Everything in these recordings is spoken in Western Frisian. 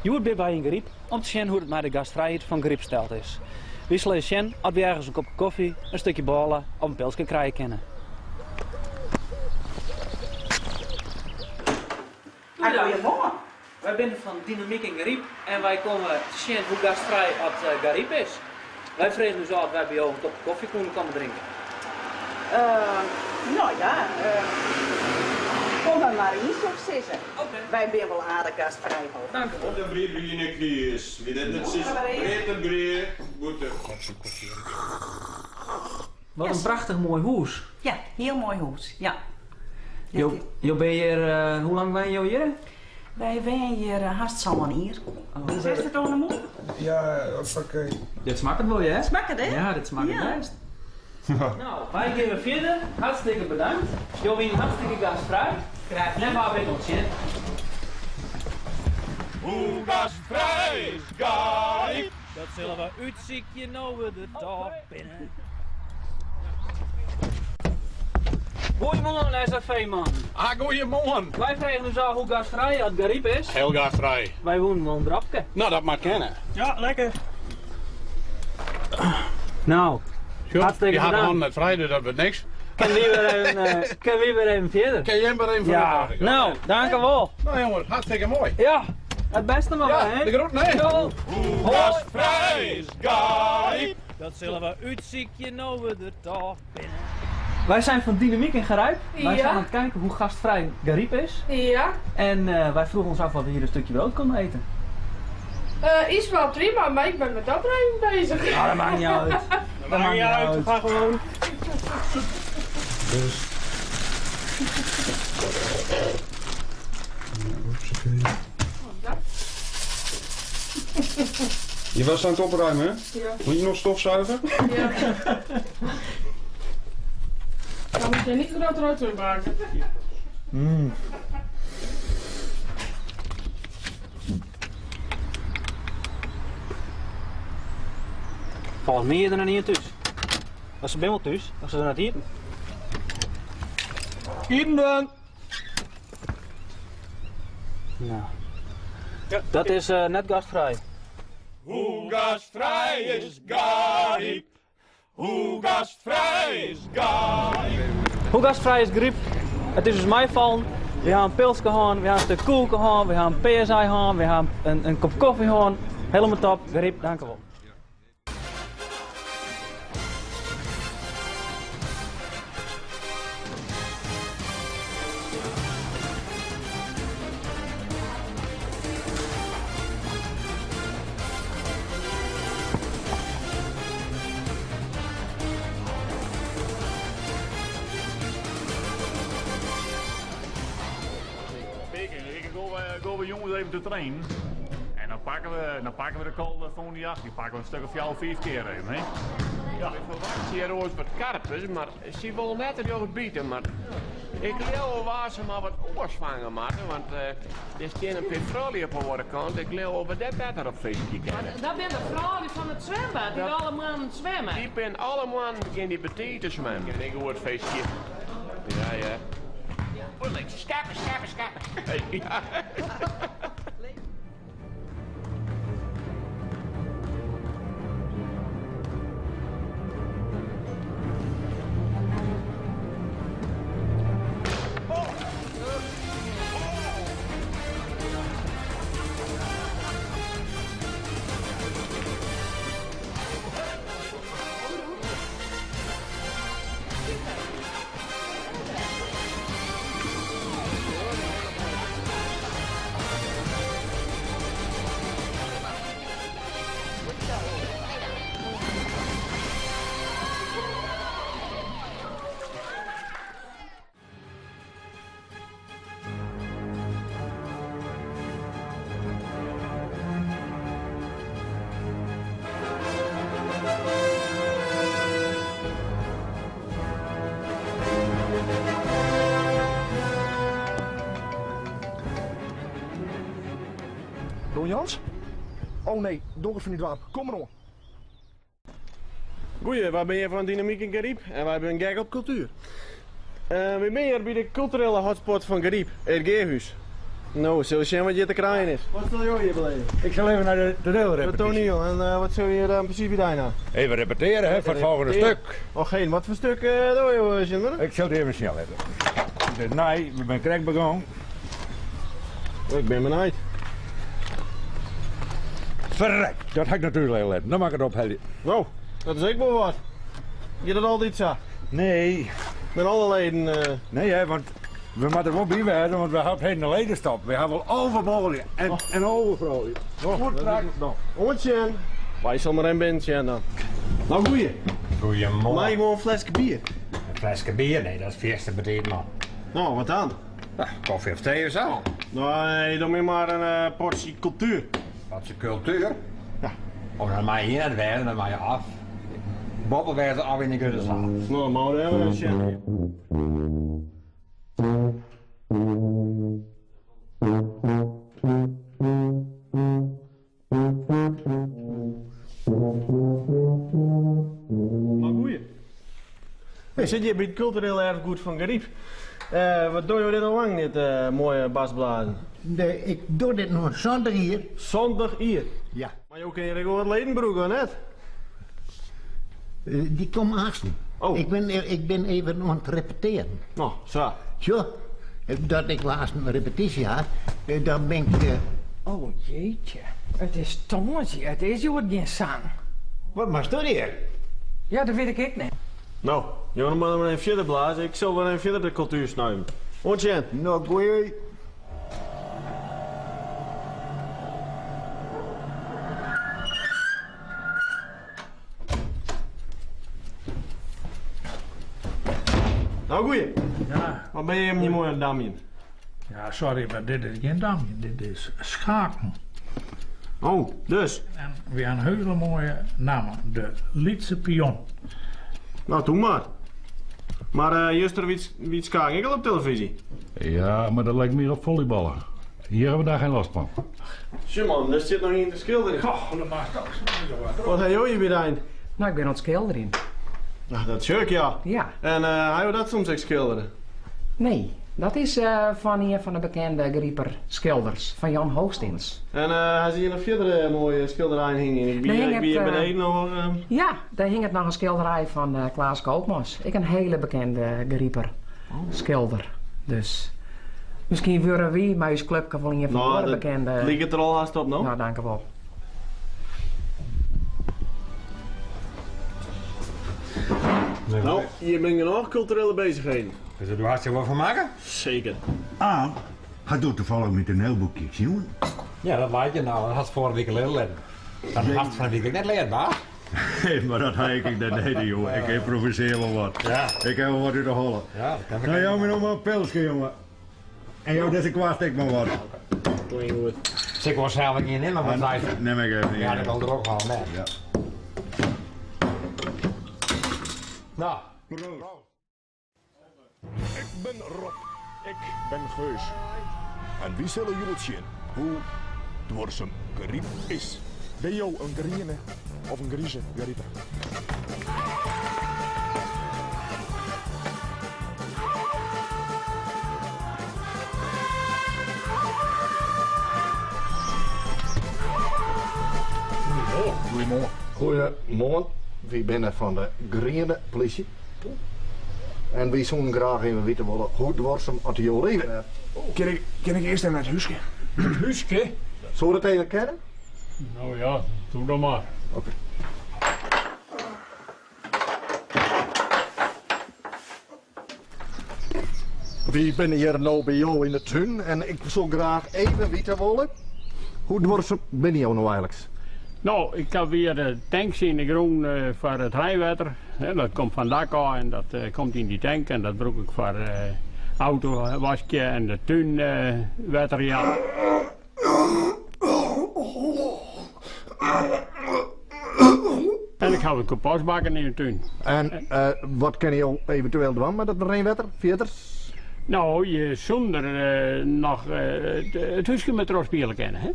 Hjoed binne wy yn Garyp om te sjen hoe't it mei de gastfrijheid fan Garyp steld is. Wy sille ris sjen oft wy ergens in kopke kofje, in stikje bôle of in pilske krije kinne. Goeiemoarn. Wy binne fan Dynamyk yn Garyp en wy komme te sjen hoe gastfrij oft Garyp is. Wy fregen ús ôf oft wy by jo in kopke kofje koene komme drinke. No ja, kom der mar yn soe ik sizze. Wy binne wol aardich gastfrij hoop ik. Dank Wat in brie by yn 'e knies. Wie dit net sis breed en brie, bûter. Wat in prachtich moai hûs. Ja, hiel moai hûs, ja. Jo, jo binne hjir, hoe lang wenje jo hjir? Wy wenje hjir hast sân jier. Sitst it oan 'e mûle? Ja, oké. Dit smakket wol, hear. Smakket, hè? Ja, dit smakket bêst. No, wy gean wer fierder. Hartstikke bedankt. Jo wienen hartstikke gastfrij. Graach dien. En wa wit oant sjen. Hoe gastfrij is Garyp? Dat sille we útsykje no we der toch binne. Goeiemoarn SFV-mannen. Ah, goeiemoarn. Wy fregen ús ôf hoe gastfrij oft Garyp is. Heel gastfrij. Wy woenen wol in dropke. No, dat moat kinne. Ja, lekker. No, hartstikke Je ha de bedankt. hannen net frij, dus dat wurdt niks. Kinne wy wer even, kinne wy wer even fierder? Kin jim wer even foar Ja, no, dankewol. No jonges, hartstikke moai. Ja, it bêste mar Ja, wer, hè? de groeten, hè? Jo. Hoe gastfrij is Garyp? Dat sille we útsykje no we der toch binne. Wij zijn van Dynamiek in Garijp. Wij zijn aan het kijken hoe gastvrij Garyp is. Ja. En uh, wij vroegen ons af of we hier een stukje brood konden eten. Uh, is wel prima, maar ik ben met opruimen bezig. Ja, dat maakt niet uit. Dat maakt niet uit, ga gewoon. Dus. Je was aan het opruimen, hè? Ja. Moet je nog stofzuigen? Ja. Dan moet je niet grote rotzooi maken. Mm. Folgens my is der noch ien thús. Mar se binne wol thús, of se net iten. Iten dan! No. Dat is uh, net gastfrij. Hoe gastfrij is Garyp? Hoe gastfrij is Garyp? Hoe gastfrij is Garyp? It is ús meifallen. Wy ha in pilske hân, wy ha in stik koeke hân, wy ha in peasei hân, wy ha in, in kop kofje hân. Helemaal top. Garyp, dankewol. Ik go jongens even te trainen. En dan pakken we, dan pakken we de kolde van die acht. Die pakken we een stuk of 4, 5 keer even. Hè? Ja. Ik verwacht hier ooit wat karpers, maar ze wil net op jou bieten. Maar ik leeuw waar ze maar wat oors vangen moeten, want uh, er is geen petroleum op de andere kant. Ik leeuw over dat beter op visje kennen. Dat zijn de vrouwen van het zwembad, die alle maanden zwemmen. Die zijn alle maanden beginnen die betier te zwemmen. En ik hoor het feestje. Ja, ja. Schappen, schappen, schappen. Ja. Don Jans? Oh nee, donker fan die doarp. Kom mar oan. Goeie, wy binne hjir fan Dynamyk yn Garyp en wy binne gek op kultuer. Uh, wy binne hjir by de kulturele hotspot fan Garyp, it Geahûs. No, sille we sjen wat hjir te krijen is. Wat sil jo hjir beleven? Ik sil even nei de toneelrepetitie. De toaniel. En eh, wat sil je dan precies bij dij Even repeteren hè, voor het volgende stuk. Och geen, wat voor stuk uh, doe je, Sinderen? Ik zal het even snel hebben. Dus nee, we zijn krek begonnen. Ik ben benieuwd. Verrek, dat had ik natuurlijk heel letten. Dan mag ik het ophelden. Nou, dat is ik wel wat. Je dat altijd zo? Nee. Met alle leden? Uh... Nee, hè, want we moeten wel bij werden, want we hebben geen ledenstap. We hebben wel overmogelijk en, oh. en overvrouw. Oh, Goed, Oortje. Wij zal maar een binnen dan. Nou, goeie. Goeiemorgen. Maar ik wil een flesje bier. Een flesje bier? Nee, dat is eerste meteen, man. Nou, wat dan? Nou, koffie of thee of zo. Nee, doe maar een uh, portie cultuur. Wat is cultuur? Ja. Oh, dan mag je hier naar het werk, dan mag je af. Bobbelwerken af in de kudde slaan. Nou, maar we hebben een Maar goeie. Ik zit hier bij het cultureel erfgoed van Gariep. Uh, wat doe je dit al lang, dit uh, mooie basbladen? Nee, ik doe dit nog zondag hier. Zondag hier? Ja. Maar je kan je wat ledenbroeken, net? Uh, die komen achter. Oh. Ik, ben, ik ben even aan het repeteren. Nou, zo. Zo, dat ik laatst een repetitie had, dan ben ik... Oh jeetje, het is tongetje, het is joh geen zang. Wat mag dat hier? Ja, dat weet ik niet. Nou, je moet maar even verder blazen. Ik zal wel even verder de cultuur snuiven. Oortje. Nou, goeie. Nou, goeie. Ja. Wat ben je hem niet mooi aan het damien? Ja, sorry, maar dit is geen damien. Dit is schaken. Oh, dus? En we hebben een hele mooie naam. De Lietse Pion. Nou, doe maar. Maar uh, juist er wie schaken ik al op televisie. Ja, maar dat lijkt meer op volleyballen. Hier hebben we daar geen last van. Simon, daar zit nog niet in te schilderen. Goh, dat maakt ook zo. Wat heb je weer een? Nou, ik ben aan het schilderen. Nou, dat is ja. Ja. En uh, hij wil dat soms ook schilderen? Nee, dat is uh, van een van de bekende Grieper schilders, van Jan Hoogstins. En uh, hij zie je nog verder mooie schilderijen hingen? Ik wie, ik wie beneden nog? Ja, daar hing het nog een schilderij van Klaas Koopmans. Ik een hele bekende Grieper oh. schilder. Dus misschien worden wie, maar uw clubje van een van nou, de bekende... Ligt het er al haast op, nou? Nou, dank u wel. Nou, hier ben je nog culturele bezigheden. Dus er hartstikke wat van maken? Zeker. Ah, hij doet toevallig met een heel jongen. Ja, dat weet je nou. Dat had vorige week al leren. Dat had van de week net leren, baas. Nee, maar dat heb ik net niet, jongen. Ik improviseer wel wat. Ja. Ik heb wel wat uit de hollen. Ja, dat kan ik. Nou, jou nog maar een pilsje, jongen. En jou, deze kwast ik maar wat. Klinkt goed. Ik was zelf niet in, maar wat zei Neem ik even. Ja, dat kan er ook al, nee. Ja. Nou. Proost. Ik ben Rob. Ik ben Geus. En wie zullen jullie zien hoe dwarsum geriep is? Ben jou een griene of een grieze gerieper? Goedemorgen. Goedemorgen. We zijn van de Groene Politie. En wij zouden graag even weten willen hoe dwarsum uit jouw leven. Kan ik, kan ik eerst even naar het huisje? Het huisje? Zullen we dat even kennen? Nou ja, doe dan maar. Oké. Okay. Wie ben hier nou bij jou in de tuin en ik zou graag even weten willen. Hoe dwarsum ben je nou eigenlijk? Nou, ik heb weer de tanks in de grond uh, voor het rijwater. Dat komt van dak af en dat uh, komt in die tank en dat gebruik ik voor uh, autowasje en de tuinwater. ja. En ik ga het compost bakken in de tuin. En wat kan je eventueel doen met dat regenwater, Veerters? Nou, je zonder nog het huisje met spelen kennen, hè?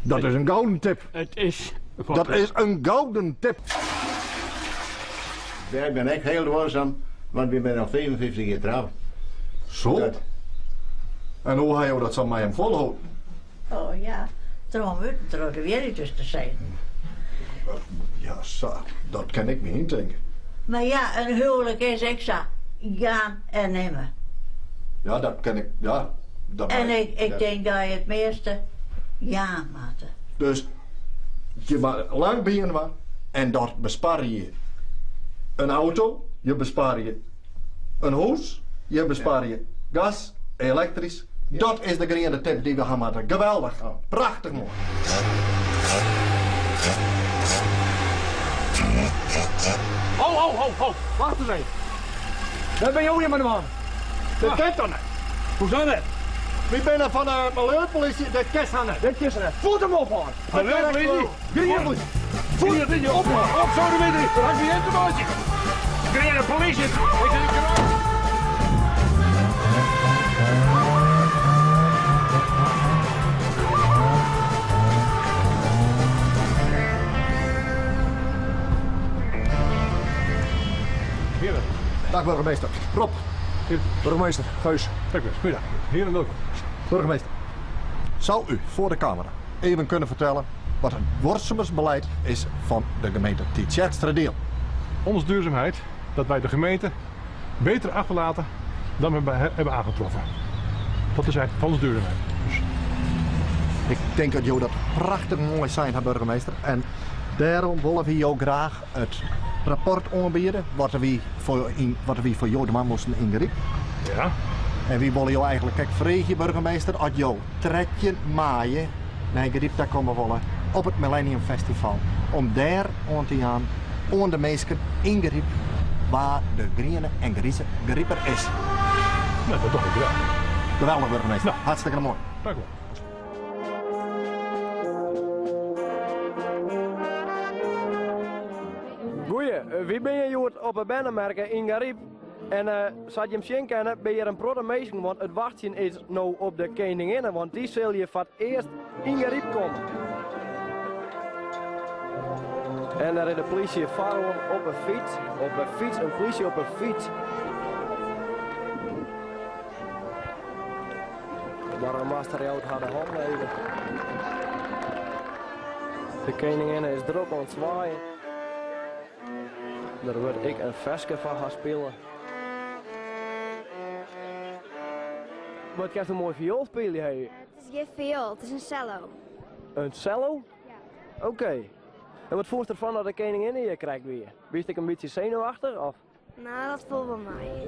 Dat is een gouden tip. Het is... Dat is een gouden tip. Wij ben echt heel duurzaam, want we zijn al 55 jaar trouw. Zo? Dat. En hoe ha jo dat sa mei him folholden? Oh ja, troch him út troch de wjerry dus te sizzen. Ja, sa, dat kin ik my yntinke. Mar ja, in huwlik is ek sa, jaan en nimme. Ja, dat kin ik, ja. Dat en ik, ik tink dat je it measte jaan moatte. Dus je moatte lang byinoar en dat besparje je in auto, je besparje in hûs, je besparje gas, elektrysk. Dat is de griene tip dy't we ha moatte. Geweldich, prachtich moai. Ho, ho, ho, ho, wacht ris even. Wêr binne jo hjir mei de man? Dit kin toch net? Hoezo net? Wy binne fan de miljeupolizje, dit kin sa net. Dit kin sa net. Fuort him ophâlde! Miljeupolizje? Griene polysje! Fuort him ophâlde! Op zo de winter! Dat hat gjin te meitsjen! Griene polysje! Ik zit in Dag burgemeester. Rob. Burgemeester, Geus. Goeiedag. Heren welkom. Burgemeester, zou u voor de camera even kunnen vertellen wat het duorsumersbeleid is van de gemeente Tytsjerksteradiel? Onze duurzaamheid, dat wij de gemeente beter achterlaten dan we hebben aangetroffen. Dat is eigenlijk van onze duurzaamheid. Dus. Ik denk dat jo dat prachtich moai sein ha, burgemeester. En dêrom wolle wy jo graach it rapport oanbiede wat wy foar, yn, wat wy foar jo dwaan moasten yn Garyp. Ja. En wy wolle jo eigenlik ek freegje, burgemeester, as jo 13 maaie nei Garyp ta komme wolle op it Millennium Festival, om dêr oan te jaan oan de minsken yn Garyp wa de griene en grize Gariper is. Nou, dat doch ik graach. Geweldich, burgemeester. Nou. Hartstikke moai. Dank u wel. Goeie, wy binne hjoed op 'e bernemerke yn Garyp. En sa't jim sjen kinne, binne hjir in protte minsken, want it wachtsjen is no op de keninginne, want dy sil hjir foar it earst yn Garyp komme. En dêr is de plysje foaroan op 'e fyts, op 'e fyts, in plysje op 'e fyts. De boargemaster jout har de hannen even. De keninginne is drok oan it swaaien. Der wurdt ek in ferske foar har spile. Wat kinst in moai fioel spylje, hé? It is gjin fioel, it is in cello. In cello? Ja. Oké. En wat fûnst derfan dat de keninginne hjir krekt wie? Wiest ek in bytsje senuwachtich, of? No, dat foel wol mei.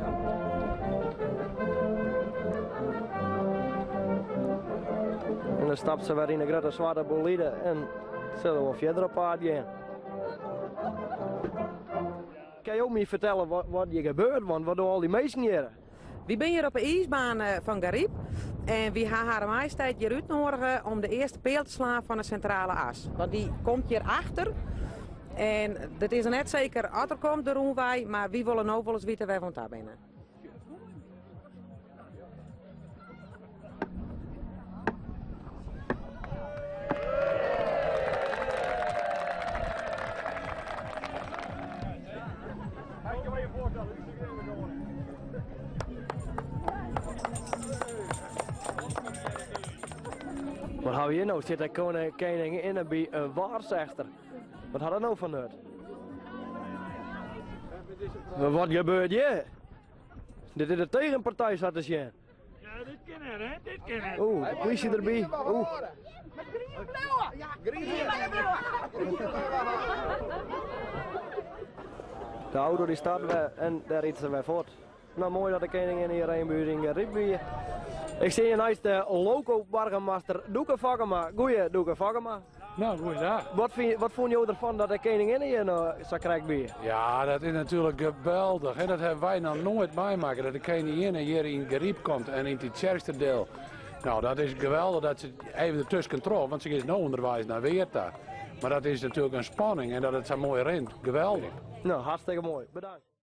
En dan stapt se wer yn 'e grutte swarte bolide en sille wol fierder op paad gean. Kinne jo my fertelle wat hjir gebeurt? Want wat dogge al dy minsken hjir? Wy binne hjir op 'e iisbaan fan Garyp en wy ha Hare Majesteit hjir útnoadige om de earste peal te slaan fan 'e Sintrale As. Want dy komt hjir achter en it is noch net seker oft er komt, de rûnwei, mar wy wolle no wolris witte wêr we oan ta binne. Wat hawwe we hjir no? Sit de keninginne by in waarsegster? Wat hat dat no foar nut? Wat gebeurt hjir? Dit is de tegenpartij sa te sjen. Ja, dit kin net, hè? Dit kin net. Oeh, de plysje derby. Oeh. De auto dy start wer en dêr rydt se wer fuort. No, moai dat de keninginne hjir even by ús yn Garyp wie. Ik stean hjir neist de loko-boargemaster Doeke Fokkema. Goeie, Doeke Fokkema. No, goeiedag. Wat, fyn, wat fûn jo derfan dat de keninginne hjir no sa krekt wie? Ja, dat is natuerlik geweldich. Hè? Dat hawwe wy noch noait meimakke, dat de keninginne hjir yn Garyp komt en yn Tytsjerksteradiel. No, dat is geweldich dat se even dertusken troch, want se is no ûnderweis nei Weert ta. Mar dat is natuerlik in spanning en dat it sa moai rint, geweldich. No, hartstikke moai. Bedankt.